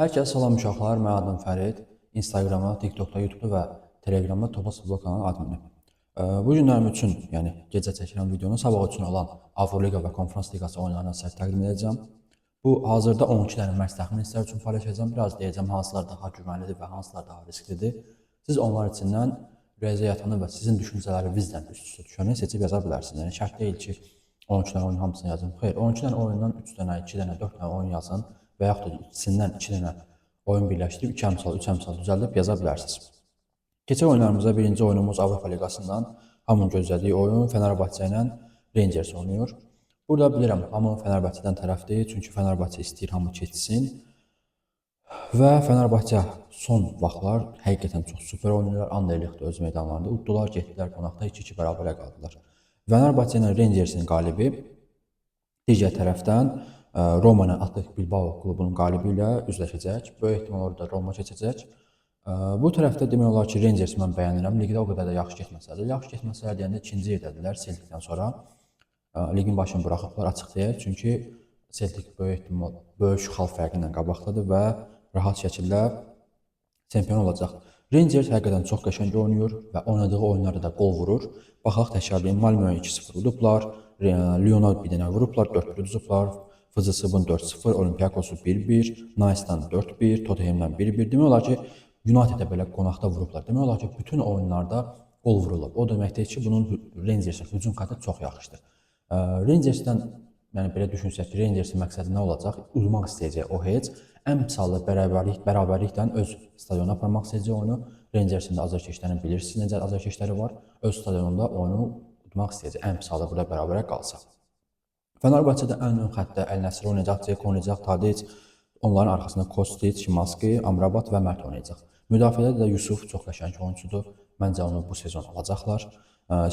Hər kəs salam uşaqlar, mən adım Fərid. Instagramda, TikTokda, YouTube'da və Telegramda Topaz Futbol kanalı admini. Bu günlərim üçün, yəni gecə çəkilən videonu sabah üçün olan Avroliqa və Konfrans Liqası oyunlarına sizə təqdim edəcəm. Bu hazırda 12 dənə mərc təxmini sizlər üçün paylaşacağam. Biraz deyəcəm hansılar daha güvənlidir və hansılar daha risklidir. Siz onlar içindən ürəyinizə yatanı və sizin düşüncələrinizlə üst-üstə düşəni seçib yaza bilərsiniz. Yəni şərt deyil ki, 12 dənə oyunun hamısını yazın. Xeyr, 12 dənə oyundan 3 dənə, 2 dənə, 4 dənə oyun yazın və yaxud da ikisindən 2 dənə oyun birləşdirib 2 əmsal, 3 əmsal düzəldib yaza bilərsiniz. Keçək oyunlarımıza. Birinci oyunumuz Avropa Liqasından hamının gözlədiyi oyun Fenerbahçe ilə Rangers oynayır. Burada bilirəm hamı Fenerbahçedən tərəfdir, çünki Fenerbahçe istəyir hamı keçsin. Və Fenerbahçe son vaxtlar həqiqətən çox super oynayırlar. Anderlecht öz meydanlarında uddular, getdilər qonaqda 2-2 bərabərə qaldılar. Fenerbahçe ilə Rangersin qalibi digər tərəfdən Roma ilə Atletik Bilbao klubunun qalibi ilə üzləşəcək. Böyük ehtimal orada Roma keçəcək. Bu tərəfdə demək olar ki, Rangers mən bəyənirəm. Liqdə o qədər də yaxşı getməsələr də, yaxşı getməsələr deyəndə ikinci yerdədirlər Celticdən sonra. Liqin başını buraxıblar, açıq deyək. Çünki Celtic böyük ehtimal böyük xal fərqi ilə qabaqdadır və rahat şəkildə çempion olacaq. Rangers həqiqətən çox qəşəng oynayır və oynadığı oyunlarda da qol vurur. Baxaq, təkrarlayım. Malmöyə 2-0 udublar, Lyona bir dənə vurublar, 4-1 uduzublar. FCSB-ın 4-0, Olympiakosu 1-1, Nice-dan 4-1, Tottenham'dan 1-1. Demək olar ki, United-ə belə qonaqda vurublar. Demək olar ki, bütün oyunlarda qol vurulub. O deməkdir ki, bunun Rangersin hücum xətti çox yaxşıdır. Rangersdən, yəni belə düşünsək ki, Rangersin məqsədi nə olacaq? Udmaq istəyəcək o heç. Ən pis halda bərabərliklə öz stadionuna aparmaq istəyəcək oyunu. Rangersin də azarkeşlərini bilirsiniz, necə azarkeşləri var. Öz stadionunda oyunu udmaq istəyəcək. Ən pis halda burada bərabərə qalsa. Fenerbahçedə ən ön xəttdə Əl Nəsr oynayacaq, Dzeko oynayacaq, Tadic, onların arxasında Kostic, Şimanski, Amrabat və Mert oynayacaq. Müdafiədə də Yusuf çox qəşəng oyunçudur. Məncə onu bu sezon alacaqlar.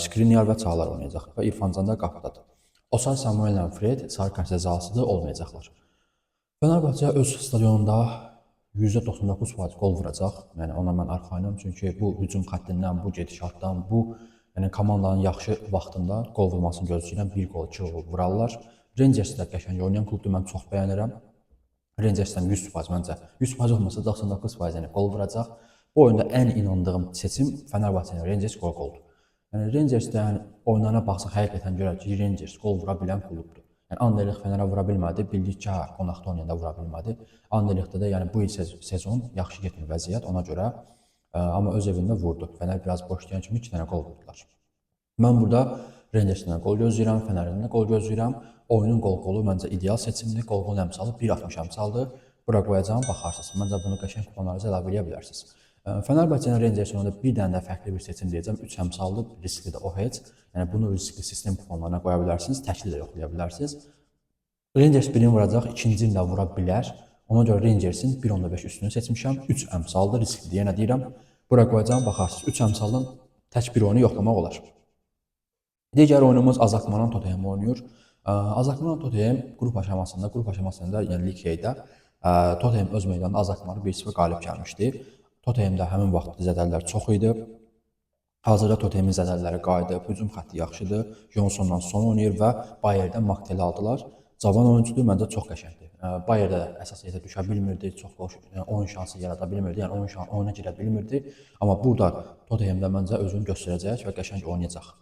Skriniar və Çağlar oynayacaq və İrfan Can da qapıdadır. Osay Samuel ilə Fred sarı kart cəzasıdır, olmayacaqlar. Fenerbahçe öz stadionunda %99% qol vuracaq. Yəni ona mən arxayınam, çünki bu hücum xəttindən, bu gedişatdan, bu yəni komandanın yaxşı vaxtında qol vurmasını gözləyirəm. 1 qol, 2 qol vurarlar. Rangers də qəşəng oynayan klubdur, mən çox bəyənirəm. Rangersdən 100% məncə, 100% olmasa 99% yəni qol vuracaq. Bu oyunda ən inandığım seçim Fenerbahçe ilə Rangers qol qoldur. Yəni Rangers də yəni oyunlarına baxsaq həqiqətən görək ki, Rangers qol vura bilən klubdur. Yəni Anderlecht Fənərə vura bilmədi. Bildik ki, hə, qonaqda oynayanda vura bilmədi. Anderlechtdə də yəni bu il sezon yaxşı getmir vəziyyət ona görə, amma öz evində vurdu. Fənər biraz boşlayan kimi 2 dənə qol vurdular. Mən burada Rangersdən qol gözləyirəm, Fənərdən də qol gözləyirəm. Oyunun qol-qolu məncə ideal seçimdir. Qol-qol əmsalı 1.60 əmsaldır. Bura qoyacağam, baxarsınız. Məncə bunu qəşəng kuponlarınıza əlavə eləyə bilərsiniz. Fenerbahçe ilə Rangers oyununda bir dənə də fərqli bir seçim deyəcəm. 3 əmsaldır, riskli də o heç. Yəni bunu riskli sistem kuponlarına qoya bilərsiniz, təkli də yoxlaya bilərsiniz. Rangers birini vuracaq, ikincini də vura bilər. Ona görə Rangersin 1.5 üstünü seçmişəm. 3 əmsaldır, risklidir, yenə deyirəm. Bura qoyacağam, baxarsınız. 3 əmsaldan tək bir oyunu yoxlamaq olar. Digər oyunumuz Azakmanan Tottenham oynayır. Azakmanan Tottenham qrup aşamasında, yəni Lig Heydə Tottenham öz meydanında Azakmanı 1-0 qalib gəlmişdi. Tottenhamdə həmin vaxt zədəlilər çox idi. Hazırda Tottenhamin zədəliləri qayıdıb, hücum xətti yaxşıdır. Johnsondan son oynayır və Bayerdən Makteli aldılar. Cavan oyuncudur, məncə çox qəşəngdir. Bayerdə əsas yerə düşə bilmirdi, çox yəni oyun şansı yarada bilmirdi, yəni oyuna girə bilmirdi. Amma burada Tottenhamdə məncə özünü göstərəcək və qəşəng oynayacaq.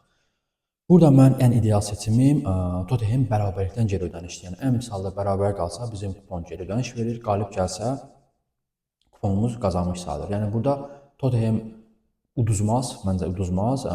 Burada mən ən ideal seçimim Tottenham bərabərlikdən geri ödənişdir. Yəni ən pis halda bərabər qalsa bizim kupon geri ödəniş verir, qalib gəlsə kuponumuz qazanmış sayılır. Yəni burada Tottenham uduzmaz, məncə uduzmaz.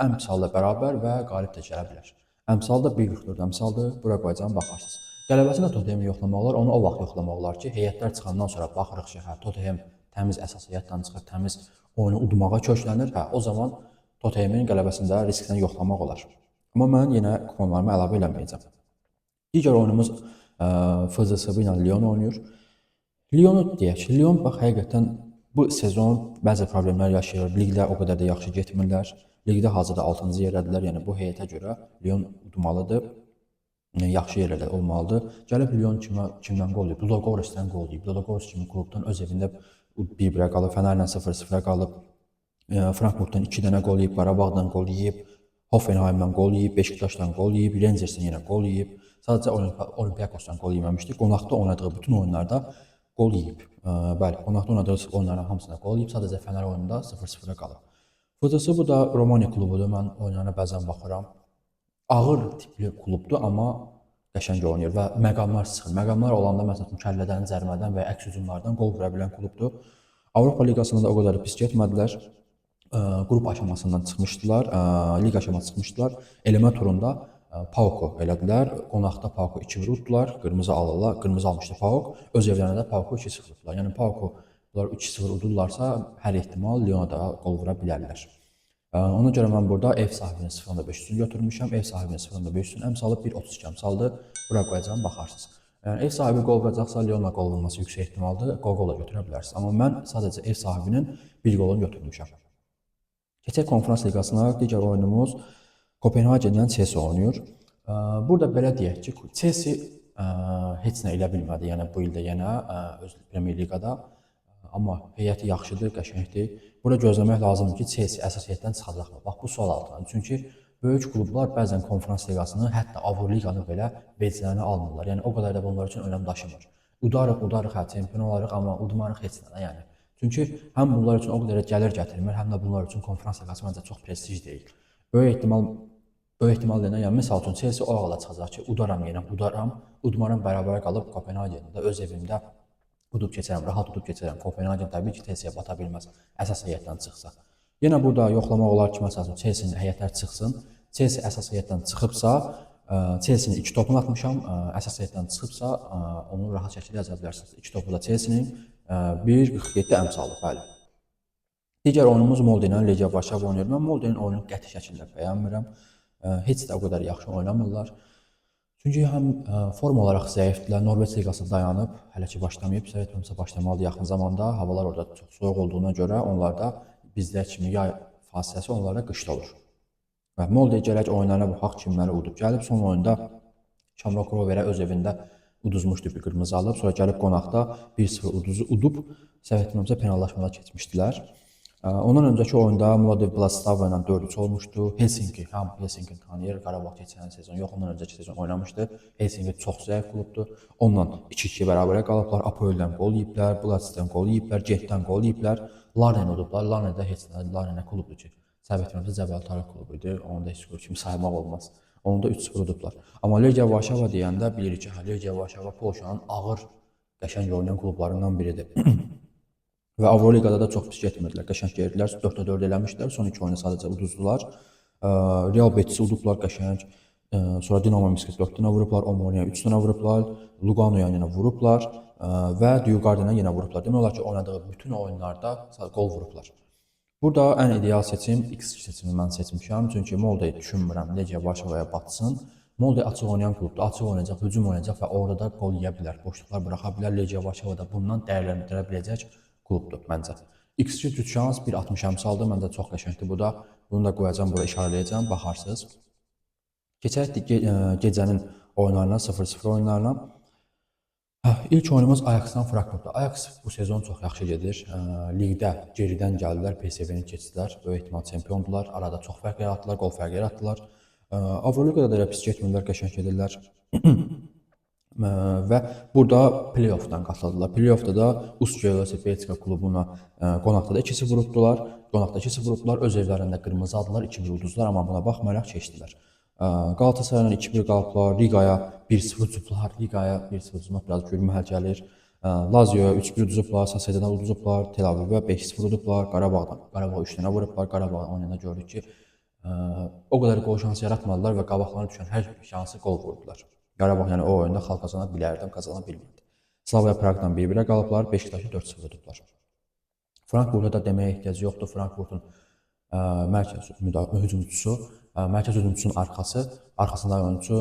Ən pis halda bərabər və qalib də gələ bilər. Əmsal da 1.44 əmsaldır. Bura qoyacağam, baxarsınız. Qələbəsini də Tottenham yoxlamaq olar. Onu o vaxt yoxlamaq olar ki, heyətlər çıxandan sonra baxırıq ki, hə, Tottenham təmiz əsas heyətdən çıxır, təmiz oyunu udmağa köklənir. Hə, o zaman Tottenhamin qələbəsində riskdən yoxlamaq olar. Amma mən yenə kuponlarıma əlavə eləməyəcəm. Digər oyunumuz FCSB ilə Lyon oynayır. Lyonu deyək ki, Lyon bax həqiqətən bu sezon bəzi problemlər yaşayır. Liqdə o qədər də yaxşı getmirlər. Liqdə hazırda 6-cı yerdədirlər. Yəni bu heyətə görə Lyon udmalıdır. Yəni, yaxşı yerlərdə olmalıdır. Gəlib Lyon kimdən qol yeyib? Ludogoretsdən qol yeyib. Ludogorets kimi klubdan öz evində 1-1-ə qalıb, Fənərlə 0-0-ə qalıb. Frankfurtdan 2 dənə qol yeyib, Qarabağdan qol yeyib, Hoffenheimdən qol yeyib, Beşiktaşdan qol yeyib, Rangersdən yenə qol yeyib. Sadəcə Olympiakosdan qol yeməmişdi. Qonaqda oynadığı bütün oyunlarda qol yeyib. Bəli, qonaqda oynadığı oyunların hamısında qol yeyib, sadəcə Fənər oyununda 0-0-a qalıb. FCS bu da Romaniya klubudur. Mən oyunlarına bəzən baxıram. Ağır tipli klubdur, amma qəşəng oynayır və məqamlar sıxır. Məqamlar olanda məsəl üçün kəllədən, cərmədən və ya əks hücumlardan qol vura bilən klubdur. Avropa Liqasında da o qədər pis getmədilər. Qrup aşamasından çıxmışdılar, liq aşaması çıxmışdılar. Elemə turunda PAOK-u elədilər. Qonaqda PAOK-u 2-1 uddular. Qırmızı alırlar, qırmızı almışdı PAOK. Öz evlərində də PAOK-u 2-0 uddular. Yəni PAOK-u bunlar 2-0 udurlarsa, hər ehtimal Lyona da qol vura bilərlər. Ona görə mən burada ev sahibinin 0.5 üstünü götürmüşəm. Ev sahibinin 0.5 üstünü əmsalı 1.32 əmsaldır. Bura qoyacağam, baxarsınız. Yəni ev sahibi qol vuracaqsa Lyona qol vurması yüksək ehtimaldır. Qol da götürə bilərsiniz. Amma mən sadəcə ev sahibinin bir qolunu götürmüşəm. Keçək Konfrans Liqasına. Digər oyunumuz Kopenhagenlə Chelsea oynayır. Burada belə deyək ki, Chelsea heç nə elə bilmədi. Yəni bu ildə yenə öz Premier Liqada. Amma heyəti yaxşıdır, qəşəngdir. Burada gözləmək lazımdır ki, Chelsea əsas heyətdən çıxacaqmı? Bax bu sual altındadır. Çünki böyük klublar bəzən Konfrans Liqasını, hətta Avroliqanı belə veclərinə almırlar. Yəni o qədər də bunlar üçün önəm daşımır. Udarıq, hə, çempion olarıq, amma udmarıq heç nə, yəni. Çünki həm bunlar üçün o qədər də gəlir gətirmir, həm də bunlar üçün Konfrans Liqası məncə çox prestij deyil. Böyük ehtimal deyənə, yəni məsəl üçün Chelsea o ağla çıxacaq ki, udaram yenə, udaram, udmaram bərabər qalıb Kopenhagendə öz evimdə udub keçərəm, rahat udub keçərəm. Kopenhagen təbii ki, Chelsea-yə bata bilməz, əsas heyətdən çıxsa. Yenə burada yoxlamaq olar ki, məsəl üçün Chelsea-nin heyətləri çıxsın. Chelsea əsas heyətdən çıxıbsa, Chelsea-nin 2 topunu atmışam, əsas heyətdən çıxıbsa, onu rahat şəkildə yaza bilərsiniz. 2 topu da Chelsea-nin 1.47 əmsalı, bəli. Digər oyunumuz Molde ilə Legia Varşava oynayır. Mən Moldenin oyununu qəti şəkildə bəyənmirəm. Heç də o qədər yaxşı oynamırlar. Çünki həm form olaraq zəifdirlər. Norveç liqası dayanıb, hələ ki başlamayıb. Səhv etmirəmsə başlamalıdır yaxın zamanda. Havalar orada çox soyuq olduğuna görə onlarda bizdə kimi yay fasiləsi onlarda qışda olur. Və Molde gələk oyunlarına baxaq, kimləri udub gəlib. Son oyunda Shamrock Roverə öz evində uduzmuşdu, bir qırmızı alıb. Sonra gəlib qonaqda 1-0 udub, səhv etmirəmsə penallaşmada keçmişdilər. Ondan öncəki oyunda Mladev Bratislava ilə 4-3 olmuşdu. Helsinki, hamı Helsinkini tanıyır. Qarabağ keçən sezon, yox, ondan öncəki sezon oynamışdı. Helsinki çox zəif klubdur. Ondan 2-2 bərabərə qalıblar. Apoeldən qol yeyiblər, Blatstdən qol yeyiblər, Gentdən qol yeyiblər. Larnen udublar. Larnen də heç nə, Larnen nə klubdur ki? Səhv etmirəmsə Cəbəl Tarıq klubu idi. Onu da heç klub kimi saymaq olmaz. Onu da 3-0 udublar. Amma Legia Varşava deyəndə bilirik ki, hə, Legia Varşava Polşanın ağır, qəşəng oynayan klublarından biridir. Və Avroliqada da çox pis getmirdilər. Qəşəng gedirdilər. 4-4 eləmişdilər. Son 2 oyunu sadəcə uduzdular. Real Betis udublar qəşəng. Sonra Dinamo Minsk 4 dənə vurublar, Omonia 3 dənə vurublar, Luganoya yenə vurublar və Djurgårdenə yenə vurublar. Demək olar ki, oynadığı bütün oyunlarda qol vurublar. Burada ən ideal seçim X2 seçimi mən seçmişəm. Çünki Molde düşünmürəm Legia Varşavaya batsın. Molde açıq oynayan klubdur. Açıq oynayacaq, hücum oynayacaq və orada da qol yeyə bilər, boşluqlar buraxa bilər. Legia Varşava da bundan dəyərləndirə biləcək klubdur məncə. X2 cüt şans 1.60 əmsaldır. Məncə çox qəşəngdir bu da. Bunu da qoyacağam, bura işarələyəcəm, baxarsınız. Keçək gecənin oyunlarına, 0-0 oyunlarına. İlk oyunumuz Ajax-dan Frankfurtda. Ajax bu sezon çox yaxşı gedir. Liqdə geridən gəldilər, PSV-ni keçdilər. Böyük ehtimal çempiondular. Arada çox fərq yaratdılar, qol fərqi yaratdılar. Avroliqada da elə pis getmirlər, qəşəng gedirlər. Və burada play-offdan qatıldılar. Play-offda da Usk Belçika klubuna qonaqda da 2-0 vurubdular. Qonaqda 2-0 vurubdular. Öz evlərində qırmızı aldılar, 2-1 uduzdular, amma buna baxmayaraq keçdilər. Qalatasarayla 2-1 qalıblar, Riqaya 1-0 uduzublar. Riqaya 1-0 uduzmaq biraz gülməli gəlir. Lazioya 3-1 uduzublar, Sasaydadan uduzublar, Tel Avivə 5-0 udublar, Qarabağdan Qarabağa 3 dənə vurublar. Qarabağ oynayanda gördük ki, o qədər qol şansı yaratmadılar və qabaqlarına düşən hər şansı qol vurdular. Qarabağ yəni o oyunda xal qazana bilərdi, qazana bilmədi. Slavia Praqdan 1-1-ə qalıblar, Beşiktaşı 4-0 udublar. Frankfurta da deməyə ehtiyac yoxdur. Frankfurtun mərkəz hücumçusu, mərkəz hücumçusunun arxasında oyunçu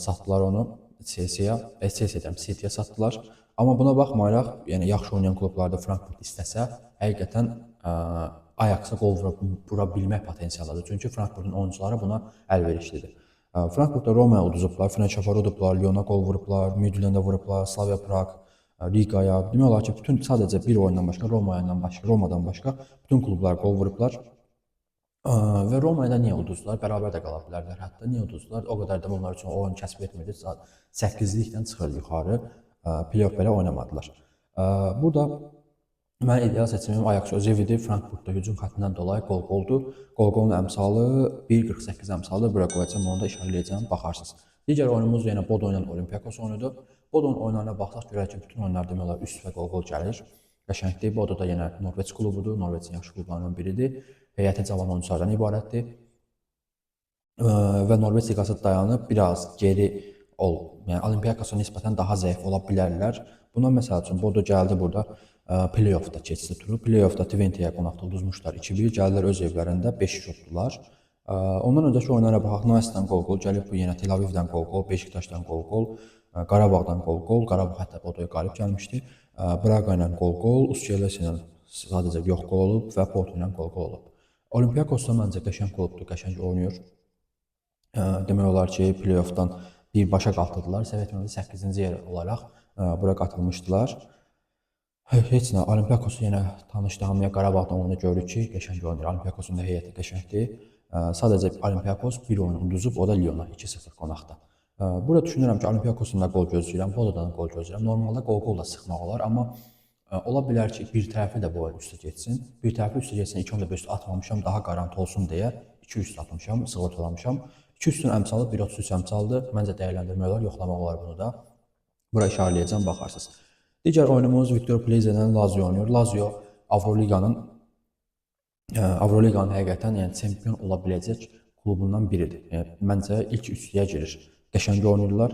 satdılar onu Chelsea-yə, Chelsea deyirəm, City-yə satdılar. Amma buna baxmayaraq, yəni yaxşı oynayan klublarda Frankfurt istəsə, həqiqətən Ajax-a qol vura bilmək potensialıdır. Çünki Frankfurtun oyunçuları buna əlverişlidir. Frankfurtda Romaya uduzublar, Fenerbahçe udublar, Lyona qol vurublar, Midtjyllandā vurublar, Slavia Prag, Rigaya. Demək olar ki, bütün sadəcə bir oyundan başqa, Romadan başqa, Romadan başqa bütün klublar qol vurublar. Və Romaya da niyə uduzdular? Bərabər də qala bilərdilər. Hətta niyə uduzdular? O qədər də bunlar üçün oyun kəsb etmirdi. 8-likdən çıxır yuxarı. Play-off belə oynamadılar. Burada mənim ideal seçimim Ajax öz evidir. Frankfurtda hücum xəttindən dolayı qol-qoldur. Qol-qolun əmsalı 1.48 əmsalıdır. Bura qoyacağam, onu da işarələyəcəm, baxarsınız. Digər oyunumuz yenə Bodo ilə Olympiakos oyunudur. Bodonun oyunlarına baxsaq görərik ki, bütün oyunlar demək olar üst və qol-qol gəlir. Qəşəngdir. Bodo da yenə Norveç klubudur. Norveçin yaxşı klublarından biridir. Heyəti cavan oyunculardan ibarətdir. Və Norveç liqası dayanıb biraz geri ol, yəni Olympiakosa nisbətən daha zəif ola bilərlər. Buna məsəl üçün Bodo gəldi burada play-offda keçdi turu. Play-offda Twente-yə qonaqda uduzmuşlar 2-1, gəldilər öz evlərində 5-2 uddular. Ondan öncəki oyunlara baxaq. Nice-dan qol-qol gəlib, bu yenə Tel Avivdən qol-qol, Beşiktaşdan qol-qol, Qarabağdan qol-qol, Qarabağ hətta Bodoya qalib gəlmişdi. Braga ilə qol-qol, Uskelesi ilə sadəcə yox qol olub və Porto ilə qol-qol olub. Olympiakos da məncə qəşəng klubdur, qəşəng oynayır. Demək olar ki, play-offdan birbaşa qatıldılar. Səhv etmirəmsə 8-ci yer olaraq bura qatılmışdılar. Heç nə, Olympiakosu yenə tanışdı hamıya. Qarabağdan oyunu görürük ki, qəşəng oynayır. Olympiakosun da heyəti qəşəngdir. Sadəcə Olympiakos bir oyun uduzub, o da Lyona 2-0 qonaqda. Burada düşünürəm ki, Olympiakosun da qol gözləyirəm, Bododan da qol gözləyirəm. Normalda qol-qol da sıxmaq olar, amma ola bilər ki, bir tərəfi də bu oyun üstə getsin. Bir tərəfi üstə getsin, 2.5 üstə atmamışam, daha qaranti olsun deyə 2 üstə atmışam, sığortalamışam. 2 üstün əmsalı 1.33 əmsaldır. Məncə dəyərləndirmək olar, yoxlamaq olar bunu da. Bura işarələyəcəm, baxarsınız. Digər oyunumuz Victor Plzedən Lazio oynayır. Lazio Avroliqanın həqiqətən yəni çempion ola biləcək klubundan biridir. Yəni məncə ilk üçlüyə girir. Qəşəng oynayırlar.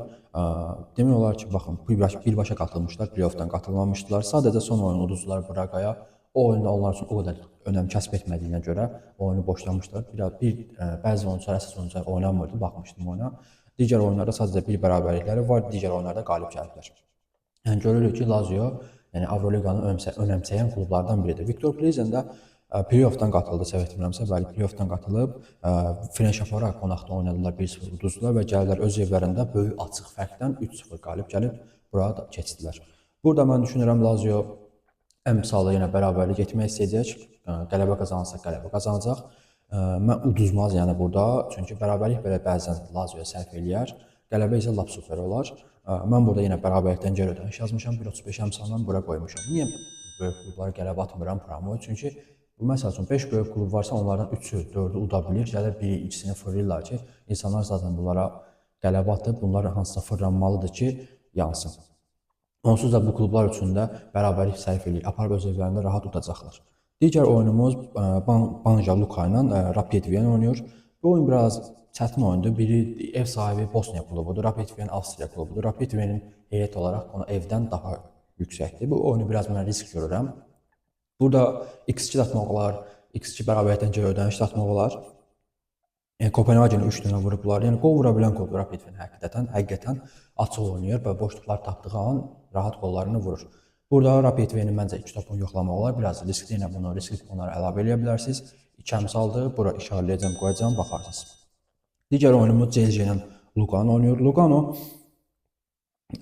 Demək olar ki, baxın, birbaşa qatılmışlar, play-offdan qatılmamışdılar. Sadəcə son oyunu uduzdular Braqaya. O oyunda onlar üçün o qədər önəm kəsb etmədiyinə görə oyunu boşlamışlar. Bəzi oyunçular, əsas oyunçular oynamırdı, baxmışdım oyuna. Digər oyunlarda sadəcə bir bərabərlikləri var, digər oyunlarda qalib gəliblər. Yəni görürük ki, Lazio, yəni Avroliqanın önəmsəyən klublardan biridir. Victor Plzen də play-offdan qatıldı, səhv etmirəmsə, bəli, play-offdan qatılıb, Ferencvárosa qonaqda oynadılar, 1-0 uduzdular və gəldilər öz evlərində böyük açıq fərqdən 3-0 qalib gəlib bura da keçdilər. Burada mən düşünürəm Lazio əmsalı yenə bərabərlik etmək istəyəcək. Qələbə qazanırsa qələbə qazanacaq. Mən uduzmaz yəni burada, çünki bərabərlik belə bəzən Lazioya sərf eləyər. Qələbə isə lap super olar. Mən burada yenə bərabərlikdən geri ödəniş yazmışam, 1.35 əmsalından bura qoymuşam. Niyə böyük klublara qələbə atmıram promo? Çünki bu məsəl üçün 5 böyük klub varsa onlardan 3-ü, 4-ü uda bilir. Gəlir biri, ikisini fırlayırlar ki, insanlar zaten bunlara qələbə atıb, bunlar hansısa fırlanmalıdır ki, yansın. Onsuz da bu klublar üçün də bərabərlik sərf eləyir. Aparıb öz evlərində rahat udacaqlar. Digər oyunumuz Banja Luka ilə Rapid Wien oynayır. Bu oyun biraz çətin oyundur. Biri ev sahibi Bosniya klubudur, Rapid Wien Avstriya klubudur. Rapid Wienin heyət olaraq ona evdən daha yüksəkdir. Bu oyunu biraz mən risk görürəm. Burada x2 atmaq olar, x2 bərabərlikdən geri ödəniş atmaq olar. Yəni Kopenhagenə 3 dənə vurublar. Yəni qol vura bilən klubdur Rapid Wien həqiqətən açıq oynayır və boşluqlar tapdığı an rahat qollarını vurur. Burada Rapid Wienin məncə 2 topunu yoxlamaq olar. Biraz riskli, yenə bunu riskli kuponlara əlavə eləyə bilərsiniz. 2 əmsaldır. Bura işarələyəcəm, qoyacağam, baxarsınız. Digər oyunumuz CLG ilə Lugano oynayır. Lugano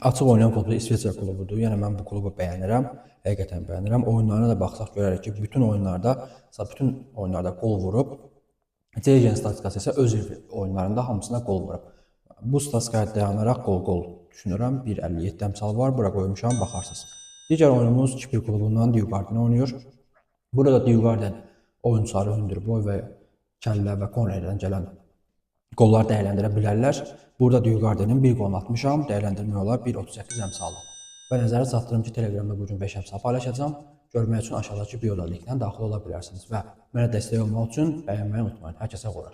açıq oynayan klubdur, İsveçrə klubudur. Yəni mən bu klubu bəyənirəm. Həqiqətən bəyənirəm. Oyunlarına da baxsaq görərik ki, bütün oyunlarda qol vurub. CLG-nin statistikası isə öz oyunlarında hamısında qol vurub. Bu statistikaya dayanaraq qol-qol düşünürəm. 1.57 əmsal var. Bura qoymuşam, baxarsınız. Digər oyunumuz Kipr klubundan Djurgården oynayır. Burada Djurgården oyunçuları hündürboy və kəllə və kornerdən gələn qollar dəyərləndirə bilərlər. Burada Djurgårdenin bir qolunu atmışam, dəyərləndirmək olar 1.38 əmsalı. Və nəzərə çatdırım ki, Telegramda bu gün 5 əmsal paylaşacağam. Görmək üçün aşağıdakı bioda linkdən daxil ola bilərsiniz və mənə dəstək olmaq üçün bəyənməyi unutmayın. Hər kəsə uğurlar.